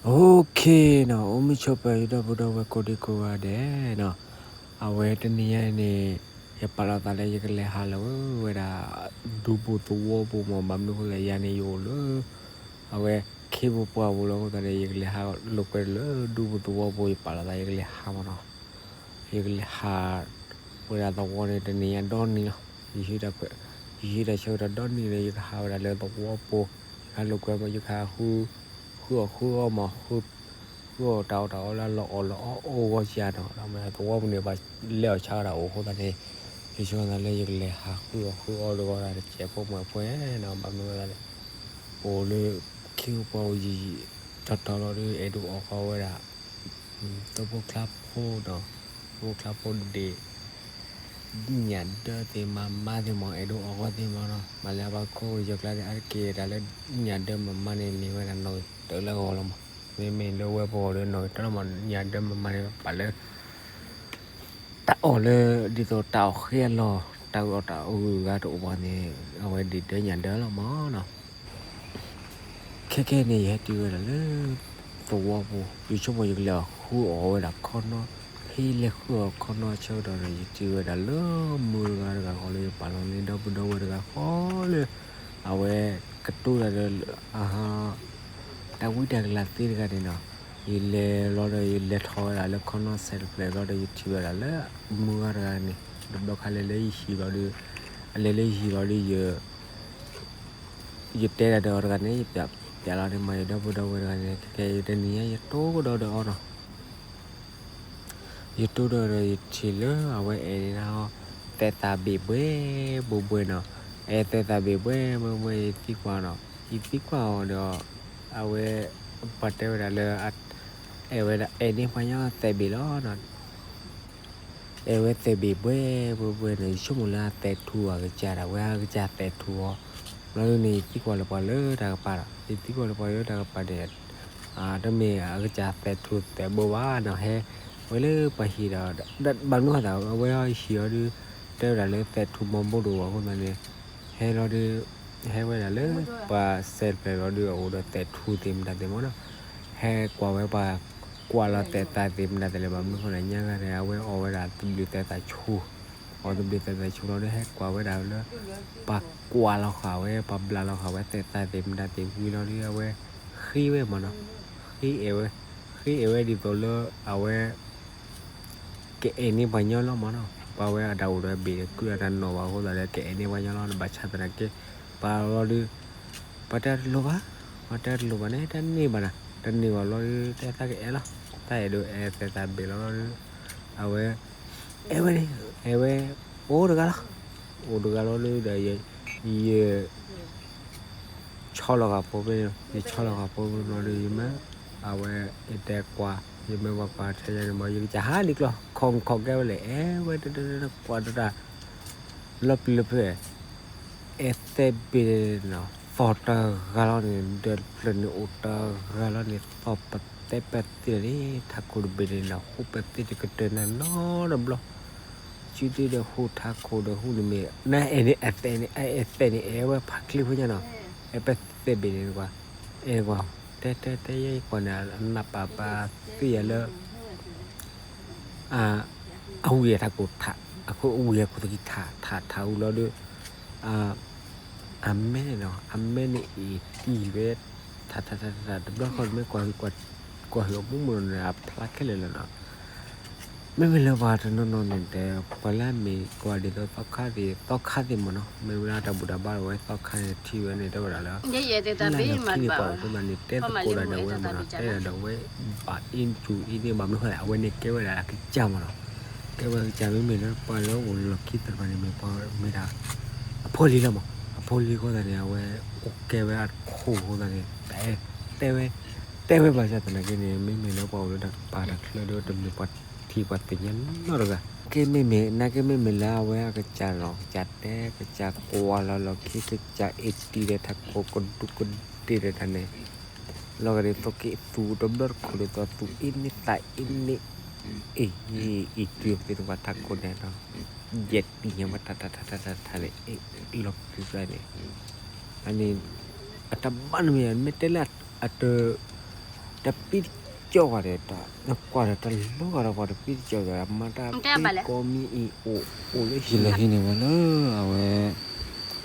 Okay နီၤ, အိၣ်မုာ်ဆိးပၢၤ ယဒီပုၢ်ဒီဝဲၢ်ကိးဒံကိးဂၤဒဲးနီၤ, အဝဲတနံၤညါအံၤန့ၣ် ယပာ်လီၤသးလၢယကလဲၤဟးလီၤဝဲဒၣ် ဒူပူၤသဝီပူၤမး, ဘၣ်မနုၤအဃိလဲၣ် ယၤန့ၣ်ယအိၣ်လၢ အဝဲခ့ပူၤပှၢ်ပူၤလီၤအဃိသတးန့ၣ် ယကလဲၤဟးလိာ်ကွဲလၢဒူပူၤသဝီပူၤ, ယပာ်လီၤသးယကလဲၤဟးမးနီၤ, ယကလဲၤဟး ဝဲဒၣ်သဝီန့ၣ် တနံၤညါဒီနံၤလီၤ. ယဟံးတၢ်ဆၢကတီၢ်ဒီနံၤန့ၣ် ယကဟးဝဲဒၣ်လၢသဝီပူၤ, ယကဟးလိာ်ကွဲမး, ယကဟး ဃုအီၣ်ဃုအီမး, ဃုအီၣ်တၢ်အီၣ်တၢ်အီလၢလီၤအီၣ်လီၤအီအိၣ်ဂီၢ်စ့ၢ်နီၤ, ဒီးမ့ၢ်သဝီပူၤန့ၣ် ဘၣ်လဲၤအီၣ်ဆါဝဲဒၣ်အိၣ်အဃိသတးန့ၣ် ယဆိကမိၣ်သးလၢယကလဲၤဟးဃုအီၣ်ဃုအီတဂီၢ်ဒၣ်တစဲးဖိမးဖိနီၤ, ဘၣ်မနုၤအဃိသတးန့ၣ် အိၣ်လၢခ့ပူၤပှၢ်ပူၤယံာ်ယံာ်တီတီလီၤဒီး အဲၣ်ဒိးအီၣ်ဃီဝဲဒၣ် တိဖိချါဖိနီၤ, တိဖိချါဖိဒ့ၣ် ညၣ်ဒၢသ့ၣ်မၤမါသ့ၣ်မး အဲၣ်ဒိးအီၣ်ဃီသ့ၣ်မးနီၤ, မၤလၢအပှၤခိၣ်ယီၤကျါန့ၣ် အါတက့ၢ်တၢ်လၢညၣ်ဒၢမၤမါန့ၣ် မ့ၢ်ဝဲဒၣ်နီၣ်ဂံၢ်တၢလၢအဂီၢ်လီၤမး, မ့မ့ၢ်လၢဝဲပဂီၢ်ဒီးနီၣ်ဂံၢ်တၢလီၤမး, ညၣ်ဒၢမၤမါန့ၣ် ပာ်လၢ တၢ်အီၣ်လၢ ဒ်သိးတၢ်အီၣ်ဃ့အလီၢ် တၢ်အီၣ်တၢ်အီဂုၤအဂၤတအိၣ်ဘၣ်န့ၣ် အဝဲဒ့ၣ်ဒၢညၣ်ဒၢလီၤမးနီၤ. ခဲကနံၣ်အံၤ ယဟဲတုၤဝဲဒၣ်လၢ သဝီပူၤ, ယဆိကမိၣ်ယကလဲၤဃုအီၣ်ဝဲဒၣ်ခီနီ, ဖဲယလဲၤဃုအီၣ်ခီနီဆၢကတီၢ်န့ၣ် ယတုၤဝဲဒၣ်လၢမုၢ်တဂၤတဂၤဃီလၢယပာ်လီၤန့ၢ်ဒီပုၢ်ဒီဝဲၢ်တဂၤဃီလၢ အဝဲကတိၤတၢ်ဒီး တၢ်ဝံတၢ်ကလၤသ့တဂၤန့ၣ်နီၤ, ယလဲၤလီၤဒီး ယလဲၤထီၣ်ဝဲဒၣ်လၢခီနီဆဲးတဖျၢၣ်လီၤဒီး ယထံၣ်ဝဲဒၣ်လၢမုၢ်ဂၤတဂၤန့ၣ် တဘျီခါလဲၤလၢယဟံၣ်ဘျီဒီး အလဲၤလၢယဟံၣ်ဘျီဒီး ယတဲဒၣ်ဒီးအီၤတဂၤန့ၣ် ယပျးလီၤန့ၣ်မး ယဒီပုၢ်ဒီဝဲၢ်တဂၤန့ၣ် ခဲကနံၣ်အံၤ ယတိၢ်ကဒီးဒီးအီၤနီၤ. ယတိၢ်ဒီးဒီးယထံၣ်လၢအဝဲအဲၣ်န့ၣ်နီၤ, သဲးသးဘ့ၣ်ဘှဲဘှဲဘှဲနီၤ, အဲၣ်သဲးသးဘ့ၣ်ဘှဲဘှဲဘှဲ ယသံကွၢ်နီၤ, ယသံကွၢ်အီၤဒီး အဝဲ ပှၤတဲဝဲဒၣ်လၢ အဲၣ်ဝဲဒၣ်အဲၣ်န့ၢ်ပှၤညီသဲးဘ့ၣ်လီၤနီၤ. အဲၣ်ဝဲသဲးဘ့ၣ်ဘှဲဘှဲဘှဲန့ၣ် ယဆိကမိၣ်လၢအသဲးထူအကစၢ်ဒၣ်ဝဲ အကစၢ်သဲးထူအီၤ, ဘျီဒ်န့ၣ် ယသံကွၢ်လၢပှၤလၢတၢ်ကပၤဒီး ယသံကွၢ်လၢပှၤလၢတၢ်ကပၤန့ၣ် တမ့ၢ်အကစၢ်သဲးထူသဲးဘိဘၣ်နီၤ, ဟဲဝဲလၢပှၤဟံၣ်ဒီး ဘၣ်မနုၤအသး အဝဲဟံၣ်အီၤဒီး တဲဝဲဒၣ်လၢသဲးထူမီဘိတအိၣ်အဃိသတးန့ၣ် ဟဲလီၤဒီး ဟဲဝဲဒၣ်လၢ ပှၤစဲးတဖျၢၣ်လီၤဒီး အအိၣ်ဒီးသဲးထူသ့ၣ်မတၤသ့ၣ်မနီၤ, ဟဲကွၢ်ဝဲပှၤ ကွၢ်လီၤသဲးသးသ့ၣ်မတၤသ့ၣ်လဲၣ် ဘၣ်မနုၤအဃိလဲၣ် ညါဂၤန့ၣ် အဝဲအီၣ်ဝဲဒၣ်သဘျုးသဲးသးဆူ အီၣ်သဘျုးသဲးသးဆူလီၤဒီး ဟဲကွၢ်ဝဲဒၣ်လၢ ပှၤကွၢ်လီၤဃာ်ဝဲ ပှၤဘျးလီၤဃာ်ဝဲသဲးသးသ့ၣ်မတၤသ့ၣ်ဝံၤလီၤဒီး အဝဲဃ့ဝဲမနီၤ, ဃ့အဲၣ်ဝဲ ဃ့အဲၣ်ဝဲဒ်သိးလၢအဝဲ ကအဲၣ်န့ၢ်ပှၤညီလီၤမနီၤ, ပှၤဝဲအတၢ်အိၣ်ဒီးဘ့ၣ်ဒီးကုၢ်အတၢ်နီၢ်ဘၣ်အဃိသတးဒီး ကအဲၣ်န့ၢ်ပှၤညီလီၤ, ဘၣ်ဆၣ်သနာ်က့ ပှၤလီၤဒီး ပှၤတဲတလိၣ်ဘၣ်, ပှၤတဲတလိၣ်ဘၣ်န့ၣ် တန့ၢ်ဘၣ်နၤ, တန့ၢ်ဘၣ်လီၤဒီး တဲသးကအဲၣ်လီၤ, သးအဲၣ်ဒိးအဲၣ်သဲးသးဘ့ၣ်လီၤလီၤဒီး အဝဲ အဲၣ်ဝဲန့ၣ် အဲၣ်ဝဲ အိၣ်တဂၤလီၤ, အိၣ်တဂၤလီၤဒီး ယ ဆီလီၤဃာ်ဖိဖဲန့ၣ် ယဆီလီၤဃာ်ဖိဖဲန့ၣ်လီၤဒီး ယမ့ၢ် အဝဲ ယတဲကွၢ် ယမ့ၢ်ပှၤကွၢ်ထဲယၤန့ၣ်မး ယကစၢ်ဟးလံကျီ ခီၣ်ခီၣ်ကဲဝဲလဲၣ် အဲၣ်ဝဲတတကွၢ်တတၢ် လီၤပျံၤလီၤဖုး အဲၣ်သဲးဘ့ၣ်နီၤ သီၣ်တဂၤလီၤန့ၣ် ဒီးတဖျၢၣ်န့ၣ်အိၣ်တဂၤလီၤန့ၣ် သီၣ်ပသဲးပသ့လီၤန့ၣ် ထးခိၣ်တဘ့ၣ်န့ၣ်နီၤ ဟူးပသ့တကတၢၢ်နၤနီတဘျီ စုဒုဒီးဟူးထးခိၣ်ဒီးဟူးန့ၣ်မ့ၢ် နအဲၣ်န့ၣ် အဲၣ်သဲးန့ၣ် အဲၣ်သဲးန့ၣ် အဲၣ်ဝဲဖးချ့ဖိညါနီၤ အဲၣ်ပသဲးဘ့ၣ်န့ၣ်ကွၢ် အဲၣ်ကွၢ် တဲတဲတဲယဲကွၢ်န့ၣ် အနၢ်ပၢၢ်ပၢ်သ့ယၤလၢ အဝံၤအထးခိၣ်ထး အခိၣ်အဝံၤအခိၣ်သကံထး ထးထးဝံၤလီၤဒီး အမဲန့ၣ်နီၤ အမဲန့ၣ်အံၤတံၢ်ဝဲ ထးထးထးထး တဘျီဃီမ့ၢ်ကွၢ်ကွၢ်ကွၢ်ဟုၣ်အမူမူနီၤန့ၣ် အဖျါခဲလၢာ်လီၤနီၤ မ့မ့ၢ်လၢပှၤတနီၤနီၤန့ၣ်တဲ ပှၤလၢအမ့ၢ်ကွၢ်ဒ်သိးသီခါသ့ၣ် သီခါသ့ၣ်မ့ၢ်နီၤ မ့ၢ်ဝဲဒၣ်တၢ်ဘူၣ်တၢ်ဘါဒီးဝဲသီခါန့ၣ်ထံၣ်ဝဲန့ၣ် တဲဝဲဒၣ်လၢ လၢလီၢ်ခံန့ၣ်ပှၤအိၣ်ဖိသးန့ၣ် တဲသကိးဒၣ်ဒီးဝဲမ့ၢ်နီၤ တဲဒၣ်ဒီးဝဲ ဘၣ်အ့ၣ်စူၤအ့ၣ်န့ၣ် ဘၣ်မနုၤဃိလဲၣ် အဝဲန့ၣ်ကဲဝဲဒၣ်အကစၢ်မ့ၢ်နီၤ ကဲဝဲအကစၢ် မ့မ့ၢ်လၢပှၤလၢအိၣ်လီၢ်ခံသ့ၣ်တဖၣ်န့ၣ် မ့ၢ်ပှၤမ့ၢ်ဒၣ် အဖိလံၤလီၤမး အဖိလံၤအဃိသတးန့ၣ် အဝဲအိၣ်ကဲဝဲအခိၣ်အဃိသတးန့ၣ် တအဲၣ် တဲဝဲ တဲဝဲဘၣ်ဆၣ်သနာ်က့န့ၣ် မ့မ့ၢ်လၢပှၤအိၣ်လၢတၢ်ကပၤတၢ်ချၢဒီး တမ့ၢ်ပှၤထံၣ်ပှၤသ့ၣ်ညါနီတဂၤ ကဲမ့မ့ၢ် နာ်က့မ့မ့ၢ်လၢအဝဲအကစၢ်လီၤ ကစၢ်တဲ ကစၢ်ကွၢ်လီၤလီၢ်ခံ ကစၢ်အ့ၣ်တံၢ်ဒီးထးခိၣ်ကဒူးကဒ့ၣ်ဒီးတၢ်န့ၣ် လီၤဂာ်ဒ်သိးက့ၤသူၣ်တဘျီတခိၣ်ဒ်သိးသူၣ်အ့ၣ်န့ၢ်သးအ့ၣ်န့ၢ် အ့ၣ် အ့ၣ်တုၤသ့ၣ်တဖၣ်ထးခိၣ်န့ၣ်ဒီး ယဲၢ်တံၢ်ညါဝဲထးထးထးထးထးန့ၣ် အ့ၣ်လီၤပျံၤပျါန့ၣ် အန့ၣ် အတၢ်ဘၣ်န့ၣ်မ့ၢ် မ့ၢ်တဲလၢအတ တပံတကၠီၣ်ဘၣ်ဒီး တကွၢ်ဒီးတလိၣ်ဂၤဒီးပှၤတပံတကၠီၣ်ဒီး အမၤတၢ်သ့ကိးမံအံၤအိၣ်အိၣ်လၢယလဲၤဟံးန့ၢ်ဝဲလၢ အဝဲ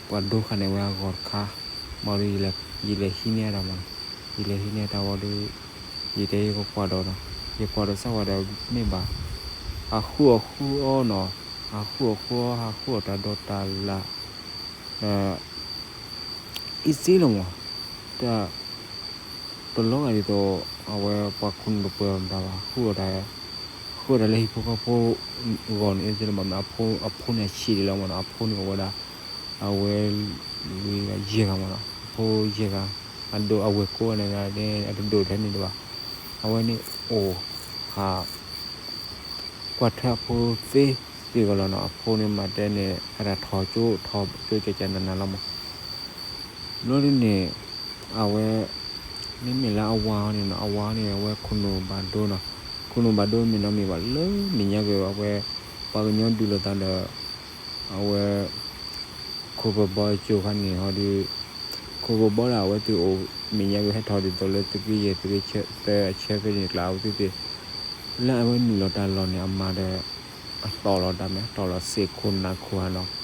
ပှၤဒိဃာ်န့ၢ်ဝဲအဂီၤတခါ, မ့ၢ်ဒီး ယလဲၤဟံးန့ၢ်တၢ်မး, ယလဲၤဟံးန့ၢ်တၢ်ဝံၤဒီး ယတဲယကကွၢ်ဒီးနီၤ, ယကွၢ်ဒီးစၢ်ဝဲဒီးမ့ၢ်ဘၣ် ဟးဃုအီၣ်ဃုအီနီၤ, ဟးဃုအီၣ်ဃုအီ ဟးဃုအီၣ်တၢ်ဒိးတၢ်လၣ် ဒီး အံၤစ့လီၤမး, တၢ် တလီၤဂာ်ဒ်သိး အဝဲပှၤခိၣ်နူာ်တပှဲၤအီၤမတၤဘၣ်, ဃုအီၣ်တၢ် ဃုအီၣ်တၢ်လၢဟံၣ်ဖိဃီဖိဂီၢ်န့ၣ် အံၤစ့လီၤမး, အဖိန့ၣ်အဆံးဒံးလီၤမးနီၤ, အဖိန့ၣ်အိၣ်ဝဲဒၣ် အဝဲ လွံၢ်ဂၤယဲၢ်ဂၤမးနီၤ, အဖိယဲၢ်ဂၤ, အဒိၣ်အဝဲၢ်ကိးဂၤန့ၣ် အတဒိၣ်ထဲန့ၣ်ဒံးဘၣ်, အဝဲန့ၣ်အိၣ်ဟး ကွၢ်ထွဲအဖိသ့စ့ၢ်ကီးလီၤနီၤ, အဖိန့ၣ်မၤတဲန့ၣ် အတၢ်ထီၣ်ကၠိ ထီၣ်ကၠိကၠးကၠးနးနးလီၤမး, ဘျီဒ်န့ၣ် အဝဲ မ့မ့ၢ်လၢအဝၤဟီန့ၣ်နီၤ, အဝၤန့ၣ် အဝဲခိၣ်နူာ်ဘၣ်ဒိနီၤ, ခိၣ်နူာ်ဘၣ်ဒိမ့ၢ်နီတမံၤဘၣ် လၢမဲာ်ညါက့ၤ အဝဲ ပှၤကညီဒုးလိာ်သးဒီး အဝဲ ခိၣ်ကဘီကၠိခါန့ၣ်ဟီဒီး ခိၣ်ကဘီဒီးအဝဲသ့ၣ်အိၣ်မဲာ်ညါက့ၤ ဟဲထီၣ်ဒ်သိးလၢသုးက့ယဲၢ် သုးက့သၢ အဆၢဖဲန့ၣ်ကျါ အဝဲသ့ၣ်သ့ၣ် လၢအဝဲနုာ်လီၤတၢ်လီၢ်န့ၣ် အမၤဒီး အတီၢ်လီၤတၢ်မ့ၢ် တီၢ်လီၤစ့ၢ်ခိၣ်နၢ်ခိၣ်ဧါနီၤ,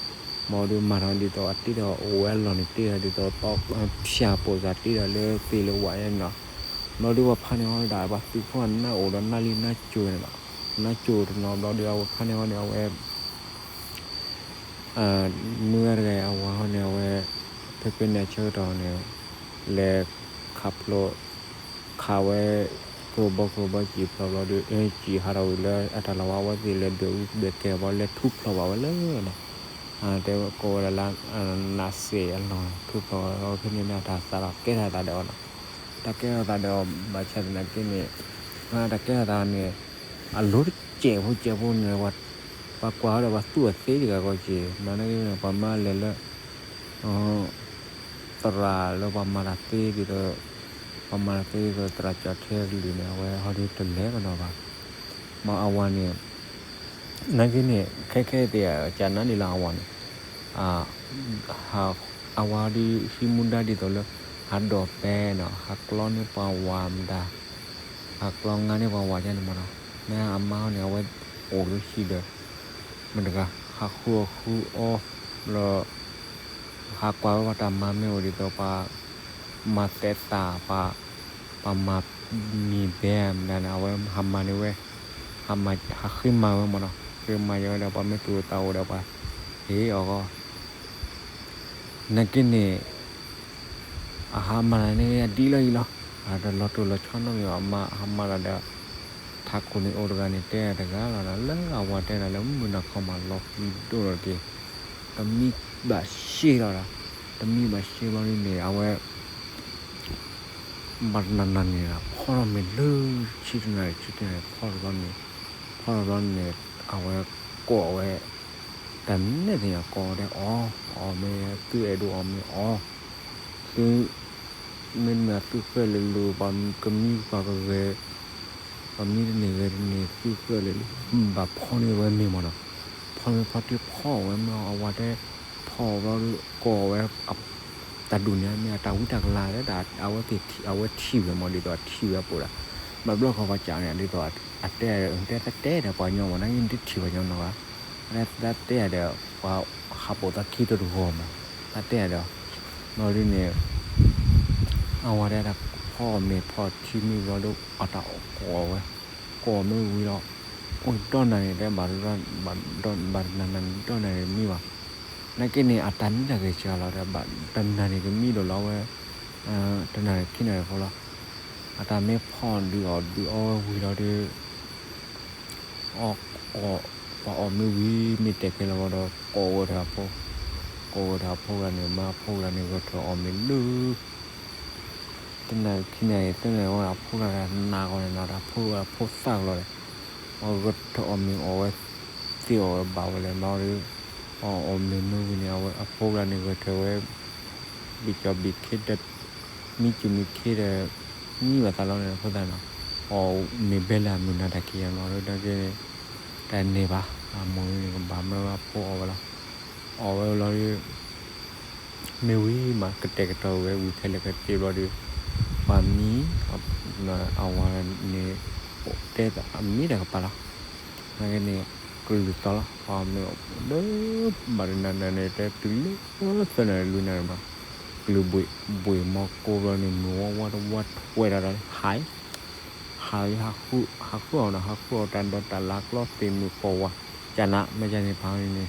မ်ဒုးမၤထီၣ်ဒ်သိးအတ့ထီၣ်အိၣ်ဝဲအလီၢ်န့ၣ် တ့ထီၣ်ဒ်သိး ဖၠၣ်ပိာ်စၢ်တ့ထီၣ်လၢသ့ၣ်လၢဝးယဲနီၤ, ဘျီဒုးဝဲဖါန့ၣ်ဟီဒၣ် ပှၤသုးဖိအနၢ်အိၣ်ဒီးနၢ်လံနၢ်ကၠိန့ၣ်လီၤ, နၢ်ကၠိတနီၤဘျီဒုး အဝဲဖါန့ၣ်ဟီန့ၣ် အဝဲ မုၢ်ဂၤတဂၤအဝၤဟီန့ၣ် အဝဲ ဖဲဖဲန့ၣ်အဆၢကတီၢ်န့ၣ် လဲၤခးဖျိ ခးဝဲ ကဘီကဘီစံာ်ဖျိဘျီဒီး စံာ်ဟးထီၣ်ဝံၤလၢအတၢ်လီၢ်ဝဲအဝဲသ့ၣ်လဲၤဒွဲၣ်အူဒွဲၣ်ကဲဘီလဲၤထူဖျိဘၣ်ဝဲလၢနီၤ, တဲဝဲကိးဝဲဒၣ်လၢ နးစ့ၣ်အလီၢ်ထူဖျိဘၣ်ဝဲဖဲန့ၣ်န့ၣ် တၢ်သးဒီးကဲထီၣ်သးဒီးအီၤနီၤ, တၢ်ကဲထီၣ်သးဒီးအီၤ ဘၣ်ဆၣ်သနာ်က့န့ၣ် တၢ်ကဲထီၣ်သးန့ၣ် အလိၤတစဲးဖိစဲးဖိန့ၣ် ပှၤကွၢ်ဟီဒီးပှၤသူၣ်အီၤသ့တဂၤဂီၢ်က့ၤ မၤန့ၣ်ဂ့ၤန့ၣ် ပှၤမၤလဲၤလၢ သရၣ်လၢပှၤမၤတၢ်သ့ဒ်သိး ပှၤမၤတၢ်သ့ဒ်သိးသရၣ်ကၠီၣ်ထဲကလုာ်န့ၣ် အဝဲဟီဒုးတလဲၤကဒီးဘၣ်, မ့ၢ်အဝၤန့ၣ် နာ်က့န့ၣ် ခဲခဲသ့ၣ် ကနၣ်ဒ်လၢအဝၤန့ၣ် အဝၤဒုးဟံးမူဒါဒ်သိးလၢ ဟးဒိးပဲနီၤ ဟးကျီန့ၢ်ပှၤဝၤမတၤ ဟးကျီငါန့ၢ်ပှၤဝၤဒ်န့ၣ်မးနီၤ, မ့ၢ်အမါဟီန့ၣ် အဝဲအိၣ်လၢဟံၣ်ဒီး မတၤတဂၤ ဟးဃုအီၣ်ဃုအီ လီၤ ဟးကွၢ်ဝဲပှၤတၢ်မၤမ့ၢ်အိၣ်ဒ်သိးပှၤ မၤသဲးသး ပှၤ ပှၤမၤမံၤဘဲမတၤန့ၣ် အဝဲဟးမၤန့ၢ်ဝဲ ဟးမၤ ဟးဃ့မၤဝဲမးနီၤ, ဃ့မၤယဝဲဒီးပှၤမ့ၢ်သူၣ်အိၣ်သးအိၣ်ဒီးပှၤ ဟ့ၣ်အီၤဂီၢ် နာ်က့န့ၣ် အဟးမၤတၢ်န့ၣ်အဒ်လီၢ်အံၤလီၤ, အတလီၤတိၢ်လီၤဆီနီတမံၤဘၣ်, အမၤ အဟးမၤတၢ်ဒီး ထးခိၣ်န့ၣ်အိၣ်တဂၤန့ၣ် တဲတဂၤလီၤဒီး လၢအဝၤတဲဒၣ်လၢမုၢ်နၤခီမးလီၤပျံၤဒိၣ်လီၤတက့ၢ်, တမံဘၣ်ရှ့လီၤဒီး တမံဘၣ်ရှ့ဘျီဒ်န့ၣ် အဝဲ ဘၣ်တနၤနၤန့ၣ် ဖီထီၣ်မ့ၤလၢ ဆံတနၣ်ရံၣ် ဆံတနၣ်ရံၣ် ဖီထီၣ်ဘျီန့ၣ် ဖီထီၣ်ဘျီန့ၣ် အဝဲကိးဝဲ တၢ်နဲၣ်သ့ၣ်ညါကိးဝဲဒၣ်အီၤ အီၣ်မ့ၤ သုအဲၣ်ဒိးအီၣ်မ့ၤအီၣ် သု မ့တမ့ၢ်သုဃဲလၢာ်လၢာ် ပှၤကမံပှၤကဂဲၤ ပှၤမံတန့ၢ်ဂဲၤတန့ၢ် သုဃဲလၢာ်လၢာ် ဘၣ်ဖီန့ၢ်ဝဲမ့ၤမးနီၤ, ဖီန့ၢ်ဖီတံၢ်ဖီအီၣ်ဝဲမ့ၤ အဝၤတဲ ဖီအီၣ်ဘျီဒီး ကိးဝဲ တၢ်ဒူၣ်န့ၣ်မ့ၢ်အတၢ်ဝံတၢ်ကလၤလၢ အဝဲထံၣ်ဝဲမး ဒ်သိးအထံၣ်ဝဲအပူၤဒီး ဘၣ်ဘျီခီပှၤကးန့ၣ် ဒ်သိးအတဲ တဲတတဲဒီးပှၤကညီမး နာ်က့န့ၣ်တထံၣ်ပှၤကညီနီတဂၤ တၢ်တဲဒီး ပှၤဟးပိာ်သးခံတဂီၢ်မး တၢ်တဲဒီး ဘျီဒ်န့ၣ် အဝၤတဲတၢ်ဖီအီၣ်မ့ၤဖီထံမ့ၤဘျီဒီး အတၢ်ကိးဝဲ ကိးမ့ၢ်ဝံၤဒီး အိၣ်ဒီနၤန့ၣ်တဲ ဘၣ်တနၤနၤန့ၣ်ဒီနၤန့ၣ်တမံဘၣ် နာ်က့န့ၣ် အတၢ်နံၣ်တၢ်ဂဲၤစှၤလီၤ တနၤန့ၣ်ကမံဒီးလီၤဝဲ တနၤန့ၣ်ခံနၤန့ၣ်ဖိလီၤ အတၢ်မ့ၢ်ဖီဒုးအီၣ်ဒုးအီဝဲဝံၤလီၤဒီး အီၣ် ပှၤအီၣ်မ့ၢ်ဝံၤ မ့ၢ်တဲာ်ကဲလီၤဝဲဒီး ကိးဝဲတၢ်အဖိ ကိးဝဲတၢ်အဖိဂၤန့ၣ် မ့ၢ်အဖိဂၤန့ၣ် ဂဲၤထၢၣ်အီၣ်မ့ၤလၢ တနၤခံနၤန့ၣ် သၢနၤန့ၣ် အဖိဂၤနးဂီၤန့ၣ်နီၤ တၢ်ဖိအဖိသၣ်ကလီၤဒီး အဂဲၤထၢၣ်အီၣ်မ့ၤအီၣ်ဝဲ သ့အီၣ်ဝဲဘၣ်ဝဲလဲၣ်နီၤဒီး အီၣ်မ့ၤမ့ၢ်ဝံၤန့ၣ် အဝဲအဖိဂၤန့ၣ် ဂဲၤထၢၣ်ဝဲ ဘံၣ်ကၠီဘံၣ်ခ့ဒီး မံကၠူမံခ့ဒီး မံဘၣ်သးလီၤန့ၣ် အဖိသၣ်နီၤ အီၣ်မ့ၤဘဲလၢအမုၢ်နၤတၢ်ခံဂၤနီၤဒီး တၢ်န့ၢ်ဘၣ် အမိၢ်န့ၣ်ကဘၣ်မၢဝဲအဖိအီၣ်ဝဲလီၤ အီၣ်ဝဲလီၤဒီး မ့ၢ်ဝံၤမး ကတဲာ်ကတီၤဝဲဝံၤဖဲလဲၣ်ကသ့ဘျီဒီး ပှၤမံ, အဝၤန့ၣ် တဲအမံတၢ်ကပၤလီၤ. နာ်က့န့ၣ် ကလုၢ်သီလီၤ. ပှၤမ့ၢ်လၢ ဘၣ်တနၤနၤန့ၣ် တဲတုၤလၢသၢနၤလွံၢ်နၤန့ၣ်မး, ကလုၢ်ဘှ့ၣ်မီကိးဘျီန့ၣ် မုၢ်ဝါဝါတဝါထွဲဒၣ်ဒီး ဟး ဟး ဟးဃုအီၤနီၤ, ဟးဃုအီၤတၢ်ဒိးတၢ်လၤကျီသ့ၣ်မုၢ်ကိးဝၤ, ကနး မ့ၢ်ကန့ၣ်ဖးန့ၣ်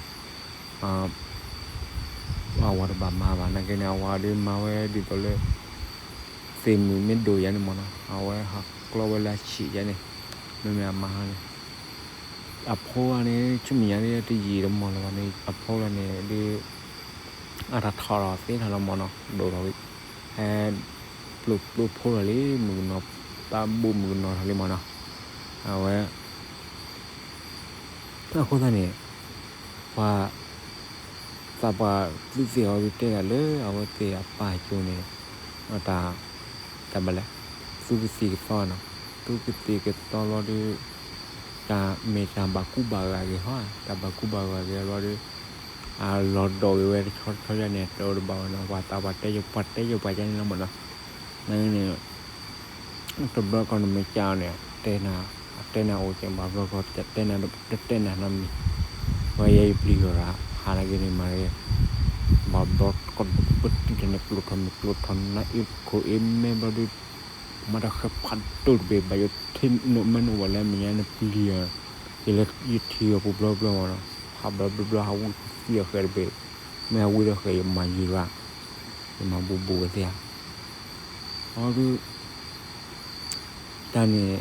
အဝၤတဘၣ်မၤဘၣ်. နာ်က့န့ၣ် အဝၤဒုးမၤဝဲဒ်သိးလၢ သ့ၣ်မုၢ်မ့ၢ်ဒိၣ်ယါန့ၣ်မးနီၤ, အဝဲဟးကျီဝဲလၢအဆံးယါန့ၣ်, မ့မ့ၢ်အမါဟါန့ၣ် အဖိဂၤန့ၣ် ဆူမဲာ်ညါဒ်တယံာ်တမီၢ်လၢၤဘၣ်န့ၣ် အဖိဂၤန့ၣ်ဒ် အတၢ်ထီၣ်ထီၣ်သ့ထီၣ်လီၤမးနီၤ, ဒိၣ်ထီၣ်ဝံၤ ဟဲ ပျိၢ်ပျိၢ်ဖိထီၣ်လံ မုၣ်ကနီၤ, ဘၣ်ဘိၣ်မုၣ်ကနီၤထီၣ်လံမးနီၤ, အဝဲ အဃိသတးန့ၣ် ပှၤ သးပှၢ်သုသ့ၣ်အီၤဒုးတဲဒၣ်လၢ အဝဲသ့ၣ်အပၢ်ကၠိန့ၣ် တၢ် တၢ်ဘၣ်လဲၣ်, သုကသံၣ်ကသီနီၤ, သုကသံၣ်ကသီဘျီဒုး တၢ်မ့ၢ်တၢ်ဘၣ်ကူဘၣ်ဂာ်က့ၤဟီ, တၢ်ဘၣ်ကူဘၣ်ဂာ်က့ၤဘျီဒုး အလီၤဒိးက့ၤဝဲတဆီတဆီယါန့ၣ် တအိၣ်တဘၣ်ဘၣ်နီၤ, ပှၤသးပှၢ်တဲယပှၤတဲယပှၤယါန့ၣ်လီၤမးနီၤ, နာ်က့န့ၣ် တဘျီကီၢ်န့ၣ်မ့ၢ်ကန့ၣ် တဲနၤ အတဲနၤအိၣ်ကဲဘၣ်ဘျီကီၢ် တတဲနၤနီတမံၤ, ဝဲယဲယပျံၤယီၤရၣ် ဟးနာ်က့န့ၣ်မၤတဂ့ၤ, ဘၣ်ဘျီကီၢ်ပတုာ်တၢ်န့ၣ် ကျိးထီၣ်မ့ၢ်ကျိးထီၣ်နါအ့ၣ်ခိၣ် အ့ၣ်မဲဘျီဒုး မၤတၢ်ဃဲးဖးဒိၣ်တဘ့ၣ် ဘၣ်ယိၣ်ထံနအိၣ်မ့ၢ်နအိၣ်ဘၣ်လၢမဲာ်ညါနပျံၤအီၤ, ယလဲၤယထံၣ်အီၤပူၤဘျီဘျီမးနီၤ, ဖးဘျီဘျီဘျီ ဟးဝံသံအီၤဃဲးတဘ့ၣ်, မ့ၢ်ဟးဝံဒီးဃဲးယမၤယံၤရၣ်, ယမၤဘူးဘူးဝဲသ့ဧါ အီဒုး တၢ်န့ၣ်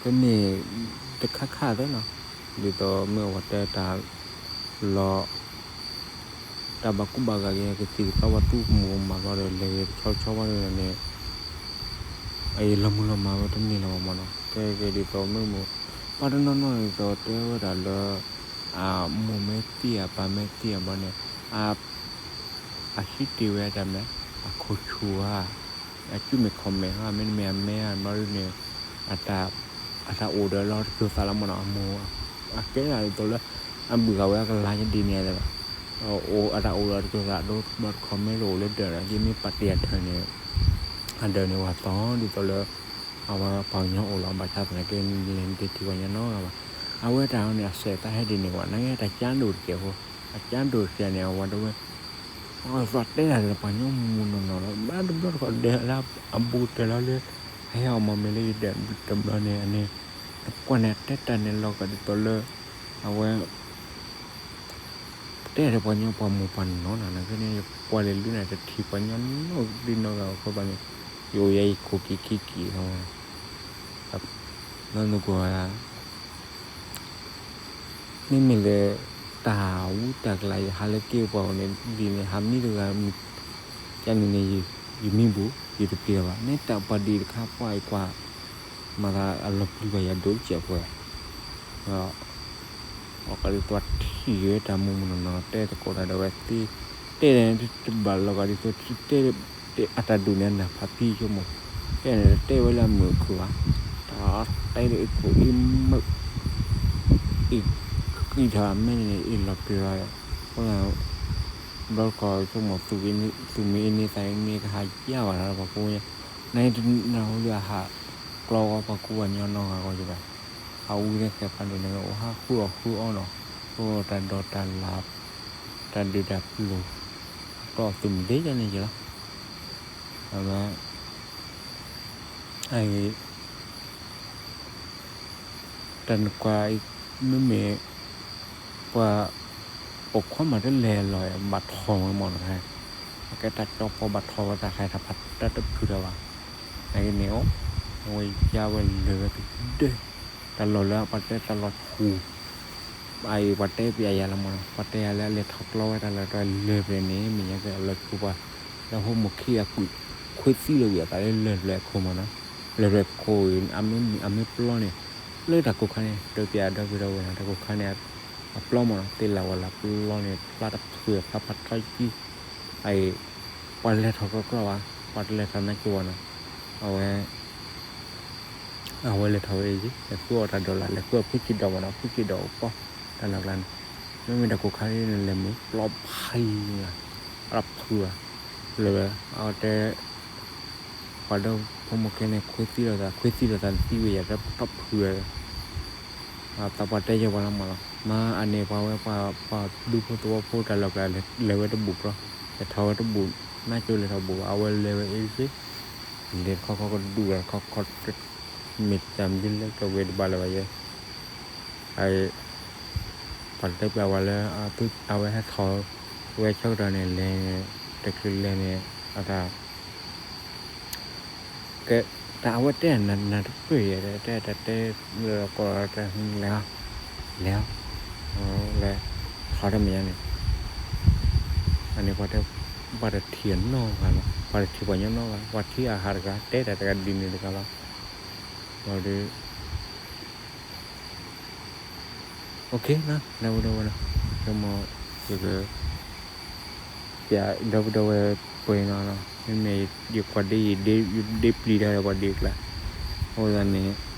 ကမ့ၢ်တခါခါသ့နီၤ, ဒ်သိးမ့ၢ်အဝဲတဲတၢ်လီၤ တၢ်ဘၣ်ကူဘၣ်ဂာ်က့ၤ ကသံၣ်ကသီဘၣ်သူကမူၤကမၣ်ဘျီဒီး လဲၤဂ့ၤတဆီဆီဘၣ်ဒီးန့ၣ် အအံၤလီၤမုၢ်လီၤမၢ်ဝဲတန့ၢ်လၢၤဘၣ်မးနီၤ, ကဲက့ၤဒ်သိးမ့ၢ်မုၢ် ပှၤတနီၤနီၤဒ်သိးတဲဝဲဒၣ်လၢ အမိၢ်မ့ၢ်သံအပၢ်မ့ၢ်သံအဘျီန့ၣ် အ အဟံးတ့ၢ်ဝဲတၢ်မနုၤလဲၣ်, အခိၣ်ဆူၣ်ဧါ, အစုမ့ၢ်ခီၣ်မဲာ်ဧါ, မ့တမ့ၢ်အမဲဧါ, ဘျီဒုးန့ၣ် အတၢ် အတၢ်အိၣ်ဒီးလီၤတစိၤသးလီၤမးနီၤ, အမိၢ် အကဲဒၣ်ဒ်သိးလၢ အဘုၣ်ဃာ်ဝဲအကလၤဒ်န့ၣ်လီၤ, အတၢ်အိၣ်ဒီးတစိၤသး ဒိတဘျီတခီၣ်မဲလိာ်အိၣ်လၢဒၢးဒီး ယမ့ၢ်ပာ်တ့ၢ်အထၢၣ်န့ၣ် အဒၢးန့ၣ်ဝဲသီဒ်သိးလၢ အဝဲပှၤကညီအိၣ်လီၤ, ဘၣ်ဆၣ်သနာ်က့ လဲၤနတထံၣ်ပှၤကညီနီတဂၤဘၣ်, အဝဲတၢ်အီၤန့ၣ် အစဲးသးဟဲဒ်န့ၣ်ဝဲ နာ်က့တၢ်ကၠၢ်ဒိၣ်တကဲးဖိ, အကၠၢ်ဒိၣ်တကဲးန့ၣ် အဝဲတဝဲ အဝဲသးတဲဒၣ်လၢပှၤကညီမုၢ်မုၢ်နီၢ်နီၢ်လီၤ, ဘၣ်တဘျီတခီၣ်ဒၢးလၢအဘူးတၢၢ်လီၤလၢ ဟဲအီၤမ့ၢ်မ့ၢ်လၢယဒၢးတဘျီန့ၣ် အန့ၣ် နကွၢ်န့ၣ် အတဲတၢ်န့ၣ်လီၤကဒ်သိးလၢ အဝဲ တဲဒီးပှၤကညီပှၤမိၢ်ပှၤနီၢ်နီၢ် နာ်က့န့ၣ် ယကွၢ်လဲၤလုၢ်န့ၣ် တထံၣ်ပှၤကညီနီတဒုနီတဂၤအဃိသတးန့ၣ် ယအိၣ်ယဲယခိၣ်က့ၤခံက့ၤလီၤ, နီၢ်နုၢ်ကိးဂၤ မ့မ့ၢ်လၢ တၢ်ဝံတၢ်ကလၤ ယဟးလၢက့ၤပှၤအိၣ်န့ၣ် ဒ်န့ၣ် ဟးမံတဂၤ ကန့ၣ်န့ၣ် ယမံဘူး ယတပျံၤလၢၤဘၣ် န့ၣ်တၢ်ပှၤဒ်တခါပှၤအံၤကွၢ် မၤသးအလီၤပျံၤဘၣ်ယၤဒိၣ်စဲးပှဲၤ အကဒုးပှၤထံၣ်ဝဲတၢ်မုၢ်မုၢ်နီၢ်နီၢ် တဲသကိးတၢ်ဒီးဝဲသ့ တဲန့ၣ်တဘၣ်လီၤဂာ်ဒ်သိး တဲ အတၢ်ဒုးန့ၣ်နၢ်ဖးဖံဆိကမိၣ် တဲန့ၣ်တဲဝဲလၢအမုာ်အခုၣ်ဘၣ် တၢ်တဲလၢအ့ၣ်ခိၣ်အ့ၣ်မုာ် အ့ၣ်ဃံထီၣ်အမဲန့ၣ် အ့ၣ်လီၤပျံၤလီၤ အဃိသတး ဘျီတခီၣ်ဆိကမိၣ် သူၣ်မံအ့ၣ်န့ၢ်သးအ့ၣ်န့ၢ်ကဟးယါဘၣ်တၢ်ပှၤကိးညါ နတနၢ်ဟူလၢအဟးကျီဝဲပှၤကူပှၤညီနီတဂၤဂီၢ်ယဘၣ် ဟးဝံလၢဃဲးဖးဒိၣ်န့ၣ် အိၣ်ဟးဃုအီၣ်ဃုအီနီၤ အိၣ်တၢ်ဒိးတၢ်လၤ တၢ်ဒုးတၢ်ပျိၤ ကျီသူၣ်မံၤဒ့ယါန့ၣ်ယလီၤ အဝဲ အ တၢ်နကွၢ်အံၤ မ့မ့ၢ် ပှၤ ပိာ်ခွါမးတလဲၤလီၤ ဘၣ်ထီၣ်ဝဲမးနီၤ အကဲတၢ်ကၠီပီဘၣ်ထီၣ်ဝဲတၢ်ခါတၢ်ဖးတၢ်တဖုးတၢ်ဘၣ် နာ်က့န့ၣ်အိၣ် အဝဲယါဝဲလၢာ်ဝဲကဒဲ တၢ်လီၢ်လၢပှၤတဲတၢ်လီၢ်ဆူၣ် အအံၤပှၤတဲပျးယၤလီၤမးနီၤ ပှၤတဲယၤလၢအလဲၤထီၣ်ကျီဝဲတၢ်လီၢ်တၢ်လၢာ်ဖဲန့ၣ် မ့ၢ်ညါက့ၤအလီၢ်ဆူၣ်ပှၤ လၢဟိမိၢ်ခံအကွံာ် ခွ့သံလၢဝံၤအသးလၢလၢာ်ဖျဲၣ်ခိၣ်မးနီၤ လၢာ်ဖျဲၣ်ခိၣ်အံၤ အမ့ၢ်ပျီန့ၣ် လၢတၢ်ကိၢ်ခါန့ၣ် တပျးဒီပုၢ်ဒီဝဲၢ်နီၤ တၢ်ကိၢ်ခါန့ၣ် အပျီမးနီၤ သ့လၢဝဲလၢပျီန့ၣ် ဖျါတဖုးဖျါဖးထီကံ အအံၤ ပှၤလဲၤထီၣ်ကျီကျီဘၣ် ပှၤတလဲၤထီၣ်နါကၠိဘၣ်နီၤ အဝဲ အဝဲလဲၤထီၣ်ဝဲအံၤ လဲၤဃုအီၣ်တၢ်ဒီးလၢ လဲၤဃုအီၣ်ဖုစံၣ်ဒီးမးနီၤ ဖုစံၣ်ဒီးအိၣ်ပီ တၢ်လီၢ်ကျါန့ၣ် မ့မ့ၢ်တၢ်ကိၢ်ခါန့ၣ် လဲၤမုာ်ပျီဖးအံၤ အဖုးဘၣ် လၢဝဲ အဝဲတဲ ပှၤဒီဖိမိၢ်ခဲန့ၣ် ခွ့သံလိာ်သး ခွ့သံလိာ်သးန့ၣ်သံဝဲယၤ တၢ်ထီၣ်ဖုးဝဲ သးပှၢ်တဲယဲၢ်ပှၤလီၤမးလီၤ. မ့ၢ်အန့ၣ်ပှၤဝဲပှၤ ပှၤဒူဖိသဝီဖိတၢ်လီၢ်ကျါ လဲၤဝဲတဘူးကြီ, လဲၤထီၣ်ဝဲတဘူး, နၢ်ကၠိလဲၤထီၣ်ဘူးဘၣ်, အဝဲလဲၤဝဲအ့ၣ်စ့, လဲၤတခီခီကဒူၣ်ဒီးတခီခီ မ့ၢ်တၢ်မနုၤလဲၣ်ကဝဲတဘၣ်လၢၤဘၣ်ယဲ ပှၤတဲပျးဝဲလၢ အဝဲဟဲထီၣ်ဝဲဆၢကတီၢ်န့ၣ် လဲၤန့ၣ် တချုးလဲၤန့ၣ် အတၢ် ကဲ တၢ်အဝဲတဲနၤတပၢၢ်ယဲ တဲတၢ်တဲလၢကီၢ်တၢ်လဲၤ လဲၤ လဲၤ ထီၣ်တၢ်မဲာ်ညါန့ၣ် အန့ၣ်ပှၤတဲ ပှၤတထံၣ်အနီၢ်ဂၤလီၤ, ပှၤတထံၣ်ပှၤညီနီၢ်ဂၤ, ပှၤထံၣ်အဟးတဂၤ တဲတၢ်တဂၤဒ်န့ၣ်တဂၤလီၤ. ဒီး OK နီၤ ဒီပုၢ်ဒီဝဲၢ်နီၤ, ဆိကမိၣ် ယက ပျးဒီပုၢ်ဒီဝဲၢ်ပှဲၤနီၤနီၤ, မ့မ့ၢ်ယကွၢ်ဒ် ယဒ့ပျံၤတၢ်ဒီးပှၤဒ်ကျါ, အဃိသတးန့ၣ် ယ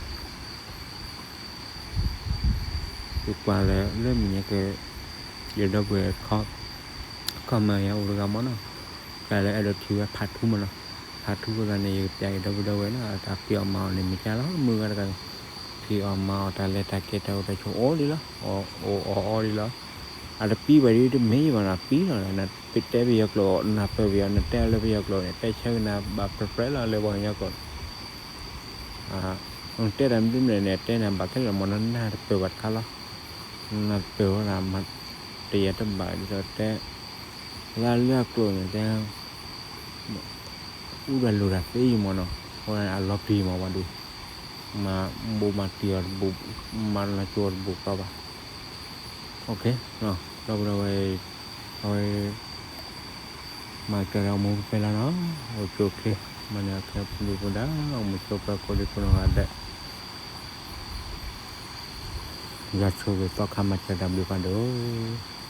ကွၢ်လၢလၢမုၢ်ညါက ယဒီပုၢ်ဝဲၢ် comment ယၤအိၣ်တဂၤမးနီၤ, ပျးလၢအဲၣ်ဒိးထံၣ်ဝဲ part two မးနီၤ, part two အဃိသတးန့ၣ် ယကပျးယဒီပုၢ်ဒီဝဲၢ်နီၤ, အတၢ်ဖံးအီၣ်မၤအီၣ်န့ၣ် မ့ၢ်ကလီၤ မုၢ်ဂၤတဂၤန့ၣ် ဖံးအီၣ်မၤအီၣ်တၢ်လဲၤတၢ်က့ၤတၢ်အိၣ်တၢ်ဆိးအိၣ်လံလီၤ, အိၣ်အီၣ်အီဒ်လီၤ, အတပံဘၣ်ဒ်တမ့ၢ်ဘၣ်နီၤ, ပံလီၤ, နတဲပယီၤကျိာ် နၢ်ပၢၢ်ပယီၤ နတဲလၢပယီၤကျိာ်န့ၣ် တဲဆၢကနၤဘၣ်ပြဲပြဲလီၤလၢပှၤကညီကျိာ်န့ၣ် တဲတၢ်မနုၤမနုၤန့ၣ် တဲနၤဘၣ်ခဲလၢာ်မးနီၤ, နၢ်တပၢၢ်ဘၣ်တခါလီၤ, နၢ်တပၢၢ်ဝဲဒၣ် မၤတယဲၢ်တဘၣ်ဒ်သိးတဲ လၢအလၢအကျိာ်န့ၣ် တဲ အူတၢ်လိာ်တၢ်သ့ယံၤမးနီၤ, အဃိအလီၤပျံၤမးဝဲဒၣ်, မၤဘူးမၤတံၢ်အီၤတဘူး, မၤလီၤကၠိအီၤတဘူးကီးဘၣ်, OK ဒီပုၢ်ဒီဝဲၢ် အဝဲ မၤကတၢၢ်ဒီးမူဖဲဖဲလီၤနီၤ, အိၣ်ကၠိချ့, မၤန့ၢ်အခဲပူၤဒုၣ်ပူၤဒါ အိၣ်မူဆိးပၢၤကိးဒံကိးနီၢ်ဂၤဒဲး, ယွၤဆိၣ်ဂ့ၤသီခါမၤစၢၤတၢ်ဘျုးဖးဒိၣ်